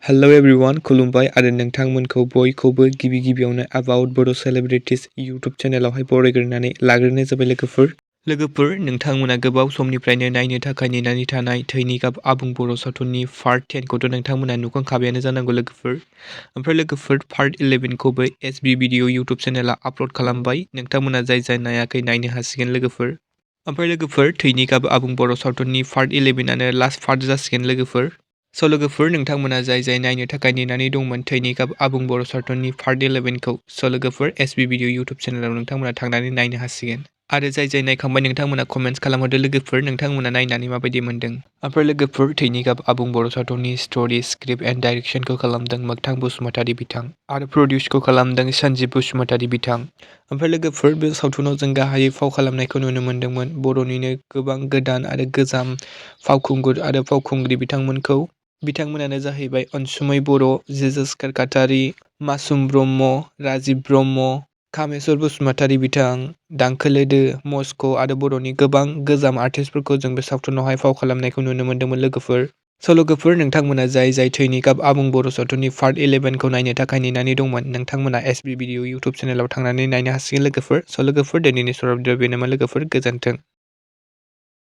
Hello everyone खुलुमबाय आरो नोंथांमोनखौ बयखौबो गिबियावनो अबाउट बड' सेलिब्रिटिज इउट्युब चेनेलावहाय बरायग्रोनानै लाग्रोनाय जाबाय लोगोफोर नोंथांमोना गोबाव समनिफ्रायनो नायनो थाखाय नेनानै थानाय थैनि गाब आबुं बर' सावथुननि पार्ट 10 खौथ' नोंथांमोना नुखांखाबायानो जानांगौ ओमफ्राय लोगोफोर पार्ट 11 खौबो एसबी भिडिअ इउट्युब चेनेला आपल'ड खालामबाय। नोंथांमोना जाय नायाखै नायनो हासिगोन ओमफ्राय लोगोफोर थैनि गाब आबुं बर' सावथुननि पार्ट 11 लास्ट पार्ट जासिगोन लोगोफोर नोंथांमोना जाय नायनो थाखाय नेनानै दंमोन थैनि गाब आबुं बर' सावथुननि पार्ट 11 खौ लोगोफोर एसबी भिडिअ इउट्युब चेनेलाव नोंथांमोना थांनानै नायनो हासिगोन आरो जाय नायखांबाय नोंथांमोना कमेन्ट्स खालामहरदो लोगोफोर नोंथांमोना नायनानै माबायदि मोनदों। ओमफ्राय लोगोफोर थैनि गाब आबुं बर' सावथुननि स्ट'रि स्क्रिप्ट एन्ड डाइरेक्शनखौ खालामदों मोगथां बसुमतारी बिथां आरो प्रडिउसखौ खालामदों सन्जीब बसुमतारी बिथां। ओमफ्राय लोगोफोर बे सावथुनाव जों गाहायै फाव खालामनायखौ नुनो मोन्दोंमोन बर'निनो गोबां गोदान आरो गोजाम फावखुंगुर आरो फावखुंग्रि बिथांमोनानो जाहैबाय अनसुमै बर', जेजास खारखातारि, मासुम ब्रह्म, राजिब ब्रह्म, कामेस्वर बसुमतारी बिथां, दांखोलोदो, मस्क' आरो बर'नि गोबां गोजाम आर्टिस्टफोरखौ जों बे सावथुनावहाय फाव खालामनायखौ नुनो मोन्दोंमोन लोगोफोर नोंथांमोना जाय थैनि गाब आबुं बर' सावथुननि पार्ट 11 खौ नायनो थाखाय नेनानै दंमोन नोंथांमोना एसबी भिडिअ इउट्युब चेनेलाव थांनानै नायनो हासिगोन लोगोफोर दिनैनि सराव बेनोमोन लोगोफोर गोजोन्थों।